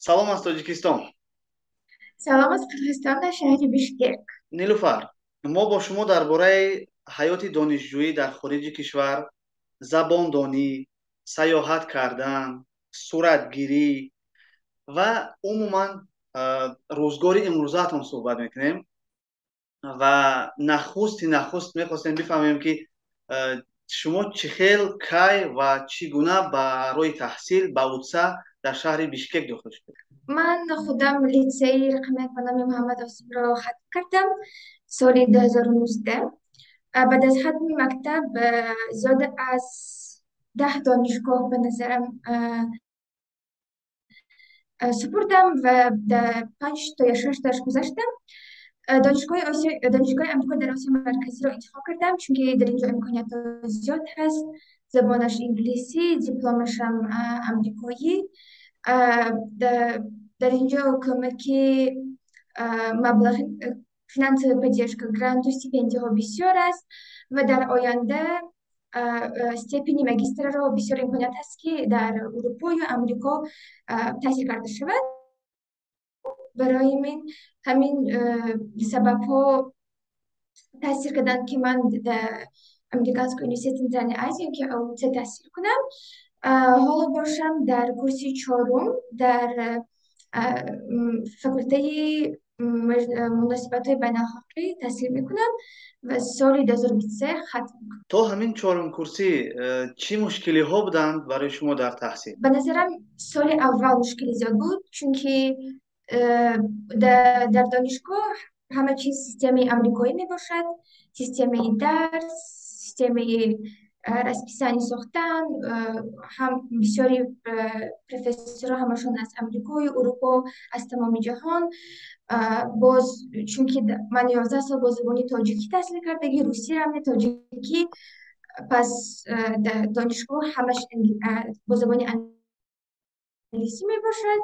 Салом аз Тоҷикистон. Салом аз Қирғизистон, дар шаҳри Бишкек. Нилуфар, мо бо шумо дар бораи ҳаёти донишҷӯӣ дар хориҷи кишвар, забондонӣ, саёҳат кардан, суратгирӣ ва умуман рӯзгори имрӯзаатон суҳбат мекунем ва нахусти нахуст мехостем бифаҳмем, ки шумо чӣ хел, кай ва чӣ гуна барои таҳсил ба УТСА дар шаҳри Бишкек дохил шудед. Ман худам литсеи рақами 1 ба номи Муҳаммад Осимро хатм кардам соли 2019. Баъд аз хатми мактаб зиёда аз 10 донишгоҳ, ба назарам, супурдам ва дар панҷ то ё шашташ гузаштам. Донишгоҳи Амрико дар Осиёи Марказиро интихоб кардам, чунки дар инҷо имкониятҳо зиёд ҳаст, забонаш инглисӣ, дипломашам амрикоӣ. Дар инҷо кӯмаки маблағи, финансовая поддержка, гранту стипендияҳо бисёр аст ва дар оянда степени магистраро бисёр имконият ҳаст, ки дар Урупо ё Амрико таҳсил карда шавад. Барои мин ҳамин сабабҳо таъсир карданд, ки ман дар Американский университет Центральной Азии, ки АУЦА, таҳсил кунам. Ҳоло бошам дар курси чорум дар факултаи муносибатҳои байналхалқӣ таҳсил мекунам ва соли 2023 хатм мекунам. То ҳамин чорум курсӣ чӣ мушкилиҳо буданд барои шумо дар таҳсил? Ба назарам, соли аввал мушкили зиёд буд, чунки дар донишгоҳ ҳама чиз системаи амрикоӣ мебошад: системаи дарс, системаи расписание сохтан. Ҳам бисёри профессорҳо ҳамашон аз Амрикою Урупо, аз тамоми ҷаҳон. Боз чунки ман 11 сол бо забони тоҷикӣ таҳсил кардагӣ, русиям не, тоҷикӣ, пас дар донишгоҳ ҳамаш бо забони англисӣ мебошад.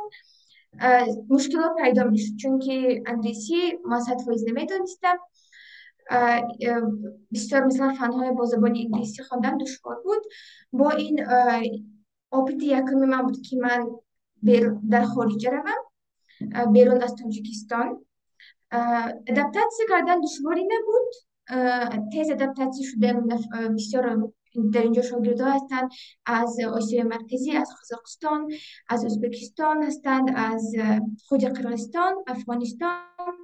Мушкилот пайдо мешуд, чунки англисӣ ман 100% намедонистам. Бисёр, масалан, фанҳои бо забони инглисӣ хондан душвор буд. Бо ин опыти якуми ман буд, ки ман дар хориҷа равам, берун аз Тоҷикистон. Адаптатсия кардан душворӣ набуд, тез адаптатсия шудем. Бисёр дар инҷо шогирдҳо ҳастанд аз Осиёи Марказӣ, аз Қазоқистон, аз Ӯзбекистон ҳастанд, аз худи Қирғизистон, Афғонистон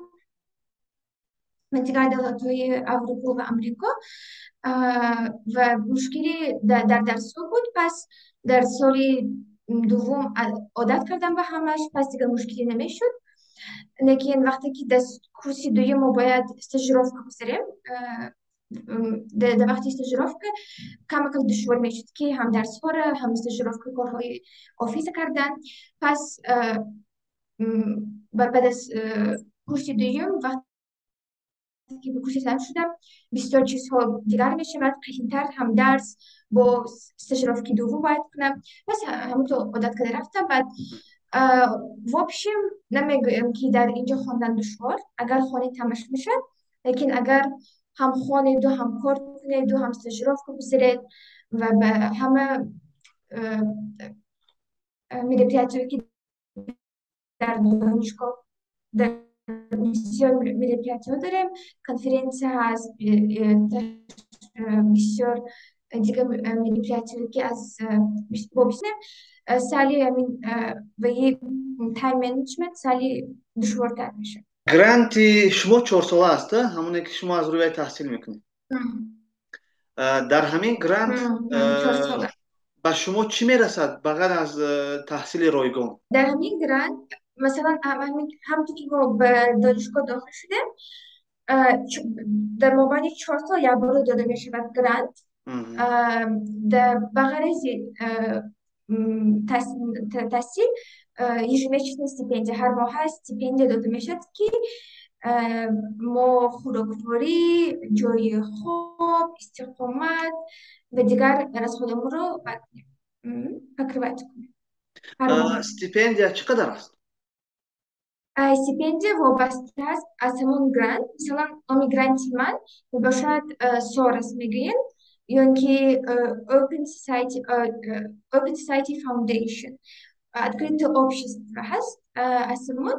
ва дигар давлатҳои Аврупо ва Амрико. Ва мушкилӣ дар дарсҳо буд. Пас дар соли дуввум одат кардам ба ҳамаш, пас дигар мушкилӣ намешуд. Лекин вақте ки дар курси дуюм мо бояд стажировка гузарем, дар вақти стажировка камакак душвор мешуд, ки ҳам дарсҳоро, ҳам стажировка, корҳои офиса кардан. Пас баъд аз курси дуюм, вақте ки ба курси сеюм шудам, бисёр чизҳо дигар мешавад, қийинтар, ҳам дарс бо стажировки дуввум бояд кунам. Пас ҳамонто одат карда рафтам. Баъд, в общем, намегӯям, ки дар инҷо хондан душвор. Агар хонед, ҳамаш мешавад, лекин агар ҳам хонеду, ҳам кор кунеду, ҳам стажировка гузаред ва ба ҳама мероприятие, ки дар донишгоҳ, дар бисёр мероприятиҳо дорем, конференсия ҳаст, бисёр дигар мероприятиҳо, ки аз бо сали ҳамин ваи time management сали душвортар мешавад. Гранти шумо 4сола аст, ҳамоне ки шумо аз рӯи вай таҳсил мекунед. Дар ҳамин грант ба шумо чӣ мерасад, ба ғайр аз таҳсили ройгон? Дар ҳамин грант, масалан, ҳамту ки мо ба донишгоҳ дохил шудем, дар мобайни 4 сол як бора дода мешавад грант. Ба ғайри таҳсил, ежемесячная стипендия, ҳар моҳа стипендия дода мешавад, ки мо хӯрокворӣ, ҷои хоб, истиқомат ва дигар расходамонро покрывать кунем. Стипендия чӣ қадар аст? Стипендия вобаста аст аз ҳамон грант. Масалан, номи гранти ман мебошад Сорос мегӯем ё ин ки Open Society Foundation. Открытое общество ҳаст аз ҳамон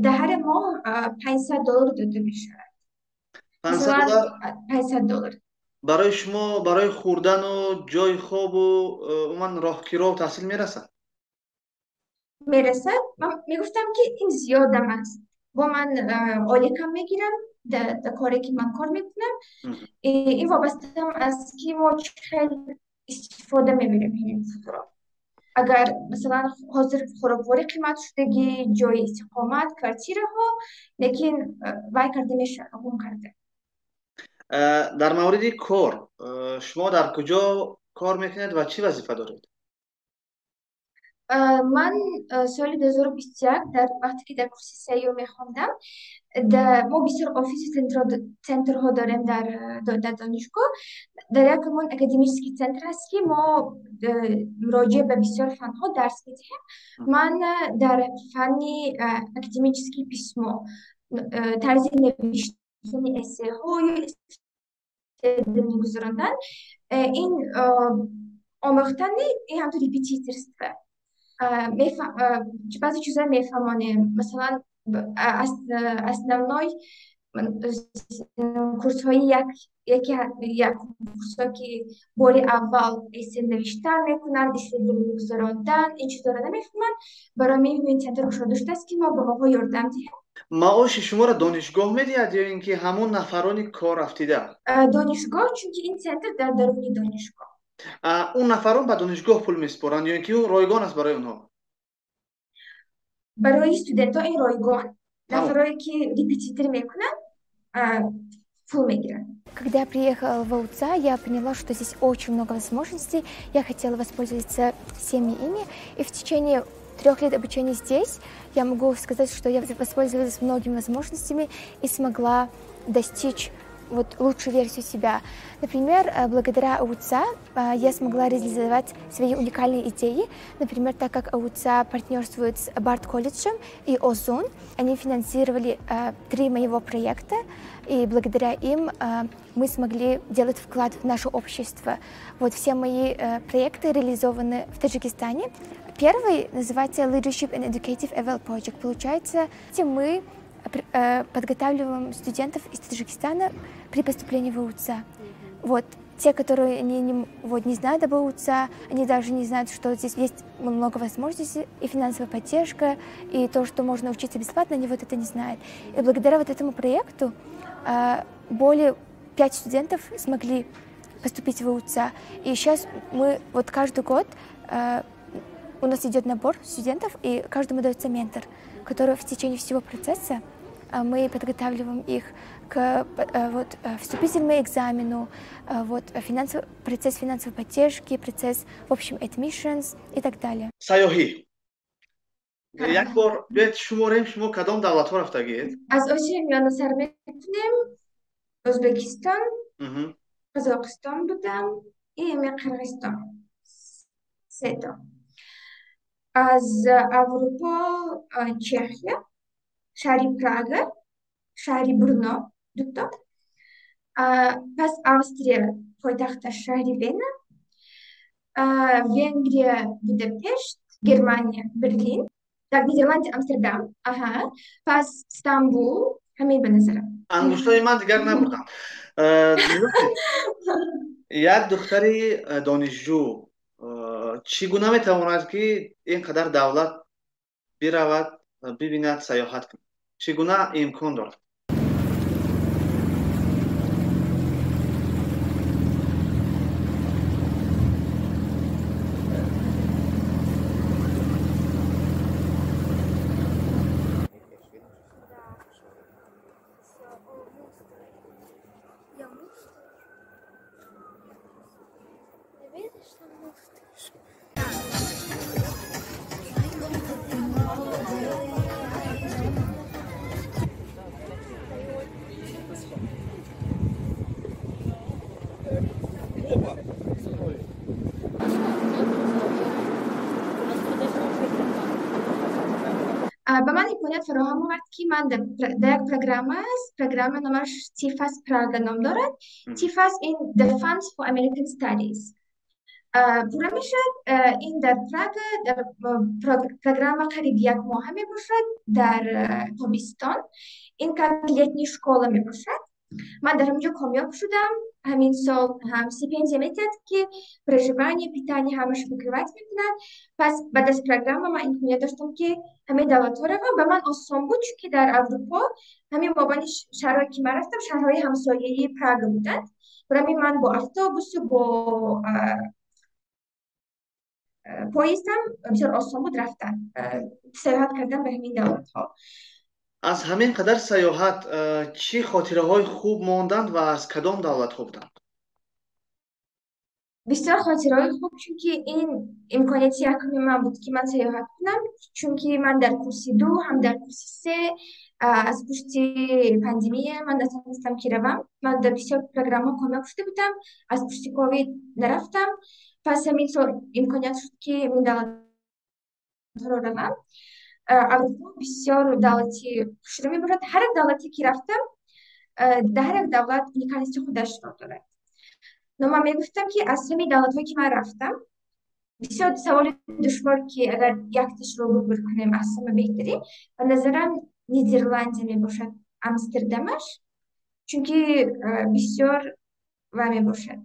дар ҳар моҳ $500 дода мешавад. $500? $500. Барои шумо барои хӯрдану ҷойи хобу умуман роҳкиро таҳсил мерасад? Мерасад. Ман мегуфтам, ки ин зиёдам аст. Бо ман ойликам мегирам дар коре ки ман кор мекунам. Ин вобастаам аз ки мо чӣ хел истифода мебарем ин пулро. Агар масалан ҳозир хӯрокворӣ қимат шудагӣ, ҷои истиқомат, квартираҳо, лекин вай карда мешавад, гум карда. Дар мавриди кор шумо дар куҷо кор мекунед ва чӣ вазифа доред? Ман соли 2021 дар вақте ки дар курси сеюм мехондам, мо бисёр офиси центрҳо дорем дар донишгоҳ. Дар як ҳамон академический центр ҳаст, ки мо муроҷиа ба бисёр фанҳо дарс медиҳем. Ман дар фанни академический письмо, тарзи навиштани эссеҳо ё мегузарондан, ин омӯхтани ин ҳамту репетиторство. Баъзе чизҳоро мефаҳмонем. Масалан, основной курсҳои як курсҳое ки бори аввал эссе навиштан мекунанд, исследование мегузарондан, ин чизҳоро намефаҳманд. Барои ҳамин центр кушода шудааст, ки мо ба онҳо ёрдам диҳем. Маоши шуморо донишгоҳ медиҳад ё ин ки ҳамон нафарони кор рафтида? Донишгоҳ, чунки ин центр дар даруни донишгоҳ. Он нафарон ба донишгоҳ пул месупоранд ё ин ки ӯ ройгон аст барои онҳо? Барои студентҳо ин ройгон. Нафарое ки репетитор мекунанд, пул мегиранд. Когда я приехала в АУЦА, я поняла, что здесь очень много возможностей. Я хотела воспользоваться всеми ими. И в течение 3 лет обучения здесь я могу сказать, что я воспользовалась многими возможностями и смогла достичь вот лучшую версию себя. Например, благодаря АУЦА я смогла реализовать свои уникальные идеи. Например, так как АУЦА партнерствует с Бард-колледжем и Озон, они финансировали 3 моего проекта, и благодаря им мы смогли делать вклад в наше общество. Вот все мои проекты реализованы в Таджикистане. Первый называется Leadership and Educative Eval Project. Получается, мы подготавливаем студентов из Таджикистана при поступлении в АУЦА. Вот, те, которые не знают об АУЦА, они даже не знают, что здесь есть много возможностей, и финансовая поддержка, и то, что можно учиться бесплатно, они вот это не знают. И благодаря вот этому проекту более 5 студентов смогли поступить в АУЦА. И сейчас мы вот каждый год у нас идет набор студентов, и каждому дается ментор, который в течение всего процесса мы подготавливаем их к вот, вступительному экзамену, вот, процесс финансовой поддержки, процесс, в общем, admissions и так далее. Сайёҳӣ. Як бор биёед шуморем, шумо кадом давлатҳо рафтагиед? Аз Осиёи Миёна сар мекунем. Ӯзбекистон, Қазоқистон будам и Қирғизистон. Сето. Аз Аврупо Чехия, шаҳри Прага, шаҳри Брно, дуто. Пас Австрия, пойтахташ шаҳри Вена, Венгрия, Будапешт, Германия, Берлин, так, Нидерландия, Амстердам, аҳа, пас Стамбул, ҳамин ба назарам. Ангуштои ман дигар набурдам. Як духтари донишҷӯ чӣ гуна метавонад, ки ин қадар давлат биравад, бибинад, сайёҳат кунад? Чӣ гуна имкон дорад? Ба ман имконият фароҳам овард, ки ман дар як программа аст, программа номаш TFAS Прага ном дорад. TFAS ин The Funds for American Studies. Пурра мешавад. Ин дар Прага, дар программа қариб як моҳа мебошад, дар тобистон. Ин как летний школа мебошад. Ман дар ҳаминҷо комёб шудам. Ҳамин сол ҳам стипендия медиҳад, ки проживание, питание ҳамаша покрывать мекунад. Пас баъд аз программа ман имконият доштам, ки ҳамин давлатҳо равам. Ба ман осон буд, чунки дар Аврупо ҳамин мобайни шаҳрҳое, ки ман рафтам, шаҳрҳои ҳамсояи Прага буданд. Барои ҳамин ман бо автобусу бо поездам бисёр осон буд рафтан, сайёҳат кардан ба ҳамин давлатҳо. Аз ҳамин қадар сайёҳат чӣ хотираҳои хуб монданд ва аз кадом давлатҳо буданд? Бисёр хотираҳои хуб, чунки ин имконияти якуми ман буд, ки ман сайёҳат кунам, чунки ман дар курси ду ҳам дар курси се аз пушти пандемия ман натавонистам, ки равам. Ман дар бисёр программаҳо комёб шуда будам, аз пушти ковид нарафтам. Пас ҳамин сол имконият шуд, ки ҳамин давлатҳоро равам. Аврупо бисёр давлати хушрӯ мебошад. Ҳар як давлате, ки рафтам, дар ҳар як давлат уникальности худашро дорад. Но ман мегуфтам, ки аз ҳамин давлатҳое, ки ман рафтам, бисёр саволи душвор, ки агар якташро выбор кунем, аз ҳама беҳтарин ба назарам Нидерландия мебошад, Амстердамаш, чунки бисёр ва мебошад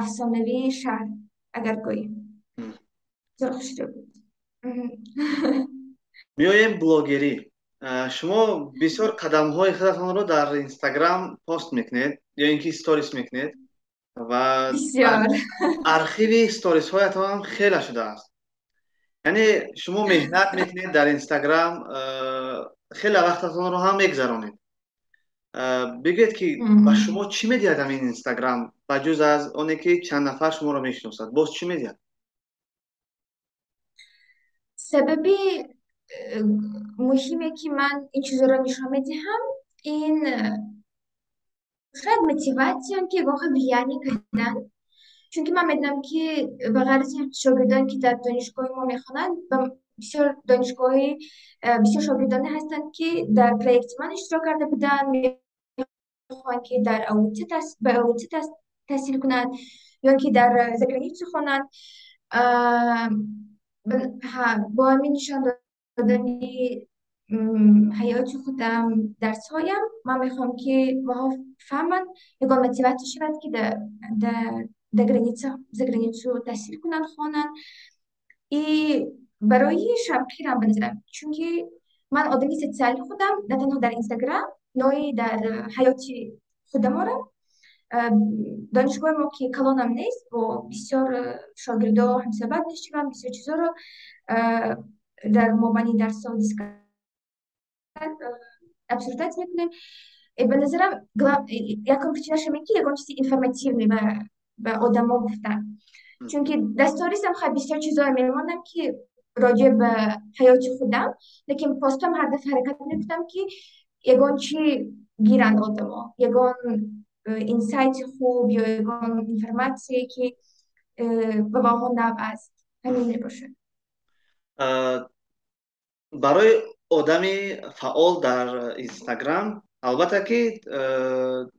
афсонавии шаҳр, агар гӯем, бисёр хушрӯ буд. Меоем блогерӣ. Шумо бисёр қадамҳои худатонро дар Инстаграм пост мекунед ё ин ки сторис мекунед ва архиви сторисҳоятон хеле шудааст. Яъне шумо меҳнат мекунед дар Инстаграм, хеле вақтатонро ҳам мегузаронед. Бигӯед, ки ба шумо чӣ медиҳад ҳамин Инстаграм, ба ҷуз аз оне ки чанд нафар шуморо мешиносад, боз чӣ медиҳад? Сабаби муҳиме, ки ман ин чизҳоро нишон медиҳам, ин шояд мотиватсиям, ки ягон хел влияние кардан, чунки ман медонам, ки ба ғайр аз шогирдоне, ки дар донишгоҳи мо мехонанд, бисёр донишгоҳи бисёр шогирдоне ҳастанд, ки дар проекти ман иштирок карда буданд, мехоҳанд, ки дар ба АУЦА таҳсил кунанд ё ки дар заграницу хонанд. Бо ҳамин нишон додани ҳаёти худам, дарсҳоям, ман мехоҳам, ки онҳо фаҳманд, ягон мотиватсия шавад, ки дар граница, за границу таҳсил кунанд, хонанд. И барои шавқирам, ба назарам, чунки ман одами социальный худам, на танҳо дар Инстаграм, но и дар ҳаёти худаморам. Донишгоҳи мо, ки калонам нест, бо бисёр шогирдо ҳамсӯҳбат мешавам, бисёр чизҳоро дар мобайни дарсҳо обсуждать мекунем. Ба назарам, якум причинаш ҳамин, ки ягон чизи информативный ба одамо гуфтан, чунки дар сторисам хай бисёр чизҳое мемонам, ки роҷеъ ба ҳаёти худам, лекин постам ҳар дафъа ҳаракат мекунам, ки ягон чӣ гиранд одамо, ягон инсайти хуб ё ягон информатсие, ки ба онҳо нав аст. Ҳамин мебошад. Барои одами фаъол дар Инстаграм, албатта, ки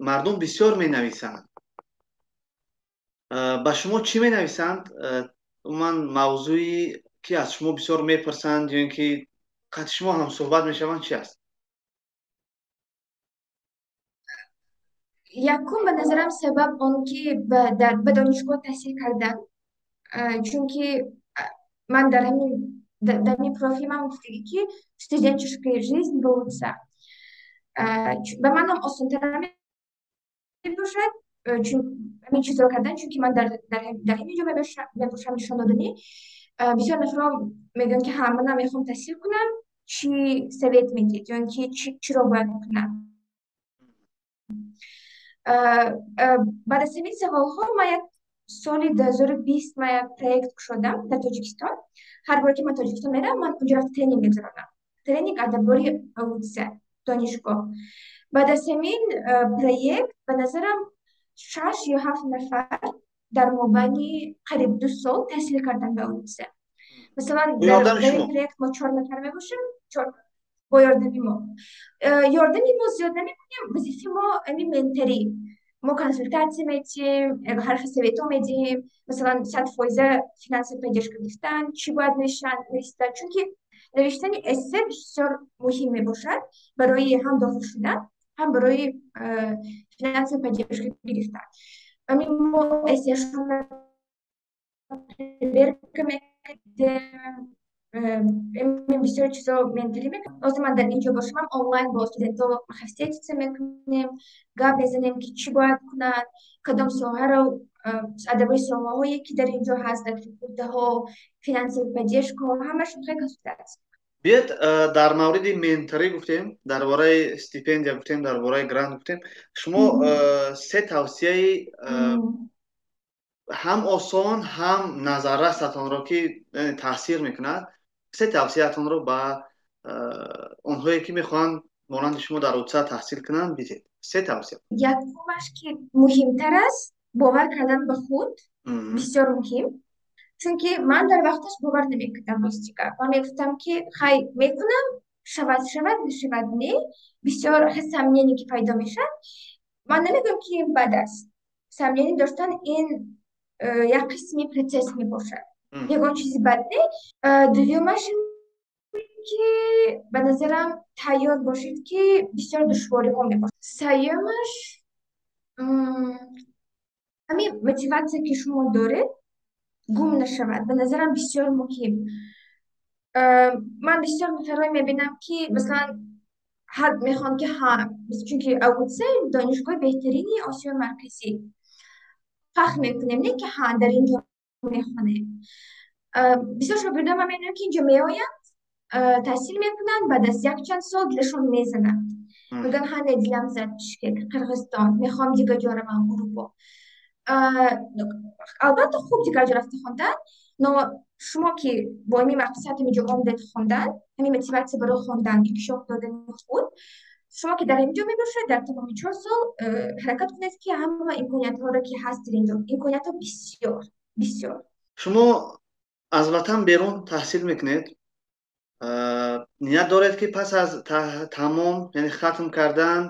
мардум бисёр менависанд. Ба шумо чӣ менависанд? Умуман, мавзӯи, ки аз шумо бисёр мепурсанд ё ин ки қати шумо ҳамсӯҳбат мешаванд, чӣ аст? Якум, ба назарам, сабаб он, ки ба донишгоҳ таҳсил кардан, чунки ман дар ҳамин профили ман гуфтагӣ, ки студенческая жизнь в АУЦА. Ба манам осонтар мебошад чун ҳамин чизро кардан, чунки ман дар ҳамин ҷо мебошам. Нишон додани, бисёр нафарҳо мегӯянд, ки ҳа, манам мехоҳам таҳсил кунам, чӣ совет медиҳед ё ин ки чиро бояд кунам? Баъд аз ҳамин саволҳо ман як соли 2020 ман як проект кушодам дар Тоҷикистон. Ҳар боре, ки ман Тоҷикистон меравам, ман онҷо рафта тренинг мегузаронам, тренинг дар бораи АУЦА, донишгоҳ. Баъд аз ҳамин проект, ба назарам, шаш ё ҳафт нафар дар мобайни қариб 2 сол таҳсил карданд ба АУЦА. Масалан, дар ин проект мо чор нафар мебошем, бо ёрдами мо. Ёрдами мо зиёд намекунем, вазифаи мо ами менторӣ. Мо консултатсия медиҳем, ҳар хел советҳо медиҳем, масалан, 100% финансовая поддержка гирифтан, чӣ бояд нависта, чунки навиштани эссе бисёр муҳим мебошад барои ҳам дохил шудан, ҳам барои финансовая поддержка гирифтан. Ҳамин мо эссеашонро проверка мекардем, бисёр чизо менторӣ мекунем. Ҳозир ман дар инҷо бошам, онлайн бо студентҳо встретиться мекунем, гап мезанем, ки чӣ бояд кунанд, кадом соҳаро, адабои соҳаҳое, ки дар инҷо ҳаст, дар факултаҳо, финансовая поддержкаҳо, ҳамаш консултатсия. Биёед, дар мавриди менторӣ гуфтем, дар бораи стипендия гуфтем, дар бораи грант гуфтем. Шумо се тавсияи ҳам осон, ҳам назаррасатонро, ки таъсир мекунад, се тавсияатонро ба онҳое, ки мехоҳанд монанди шумо дар УЦА таҳсил кунанд, бидиҳед. Се тавсия. Якумаш, ки муҳимтар аст, бовар кардан ба худ бисёр муҳим, чунки ман дар вақташ бовар намекардам, рости гап. Ман мегуфтам, ки хай, мекунам, шавад шавад, нашавад не. Бисёр сомнение ки пайдо мешавад, ман намегӯям, ки ин бад аст. Сомнение доштан ин як қисми процесс мебошад, ягон чизи бад не. Дуюмаш, ки ба назарам, тайёр бошед, ки бисёр душвориҳо мебошад. Сеюмаш, ҳамин мотиватсия, ки шумо доред, гум нашавад, ба назарам бисёр муҳим. Ман бисёр нафарҳое мебинам, ки масалан ҳар мехоҳанд, ки ҳа, чунки АУЦА донишгоҳи беҳтарини Осиёи Марказӣ, фахр мекунем, не, ки ҳа, дар ин ҷо мехонем. Бисёр шогирдон ман мебинам, ки инҷо меоянд, таҳсил мекунанд, баъд аз якчанд сол дилашон мезанад, мегӯянд: «Ҳа, не, дилам зад Бишкек, Қирғизистон, мехоҳам дигар ҷо равам, Урупо». Албатта, хуб дигар ҷо рафта хондан, но шумо ки бо ҳамин мақсад ҳаминҷо омадед хондан, ҳамин мотиватсия барои хондан, инкишоф додани худ, шумо ки дар инҷо мебошед, дар тамоми 4 сол ҳаракат кунед, ки ҳама имкониятҳоро, ки ҳаст дар инҷо, имкониятҳо бисёр бисёр. Шумо аз ватан берун таҳсил мекунед, ният доред, ки пас аз тамом, яъне хатм кардан,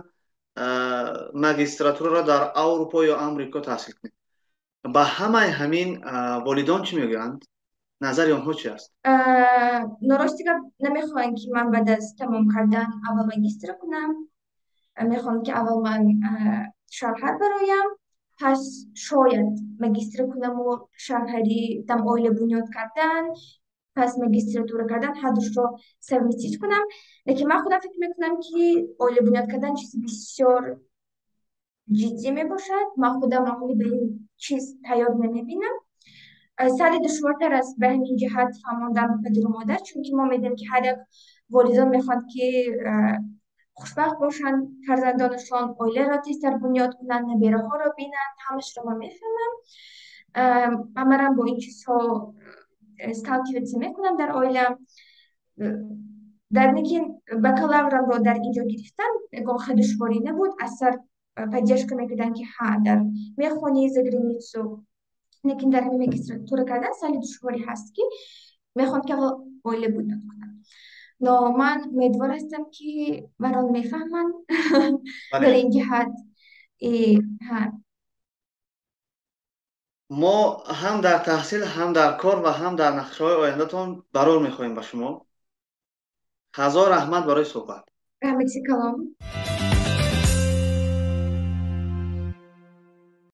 магистратураро дар Аврупо ё Амрико таҳсил кунед. Ба ҳамаи ҳамин волидон чӣ мегӯянд? Назари онҳо чи аст? Но рости гап, намехоҳанд, ки ман баъд аз тамом кардан аввал магистр кунам. Мехоҳам, ки аввал ман шавҳар бароям, пас шояд магистр кунаму шавҳарӣ там оила бунёд кардан, пас магистратура кардан, ҳардушро совместить кунам. Лекин ман худам фикр мекунам, ки оила бунёд кардан чизи бисёр ҷиддӣ мебошад. Ман худам ҳоли ба ин чиз тайёр намебинам. Сали душвортар аст ба ҳамин ҷиҳат фаҳмондан ба падару модар, чунки мо медонем, ки ҳар як волидон мехоҳанд, ки хушбахт бошанд фарзандонашон, оиларо тезтар бунёд кунанд, набераҳоро бинанд. Ҳамашро ман мефаҳмам, манам бо ин чизҳо сталкиваться мекунам дар оила. Дар лекин бакалаврамро дар инҷо гирифтам, ягон хеле душворӣ набуд. Аз сар поддержка мекарданд, ки ҳа, дар мехонӣ за границу. Лекин дар ҳамин магистратура кардан сали душворӣ ҳаст, ки мехоҳам, ки аввал оила бунёд кунам. Но ман умедвор ҳастам, ки маро мефаҳманд дар ин ҷиҳат. Ҳа. Мо ҳам дар таҳсил, ҳам дар кор ва ҳам дар нақшаҳои ояндатон барор мехоҳем ба шумо. Ҳазор раҳмат барои суҳбат. Раҳмати калом.